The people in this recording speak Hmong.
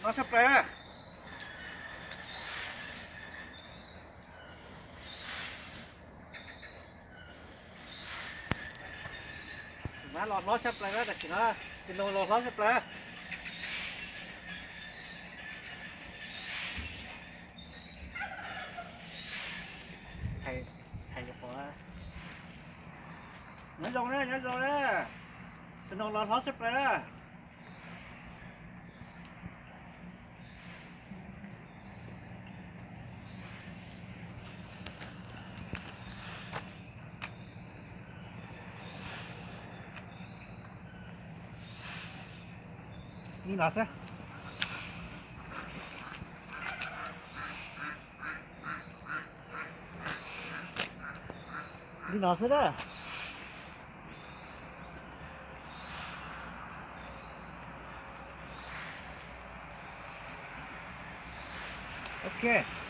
Hlob tshaj plaws. Mab los hlob tshaj plaws na, tam sim no snow los hlob tshaj plaws. Hais, hais nyuam qhuav. Nyob zoo na, nyob zoo na. Snow los hlob tshaj plaws na. Li no xwb. Li no xwb na. Ok.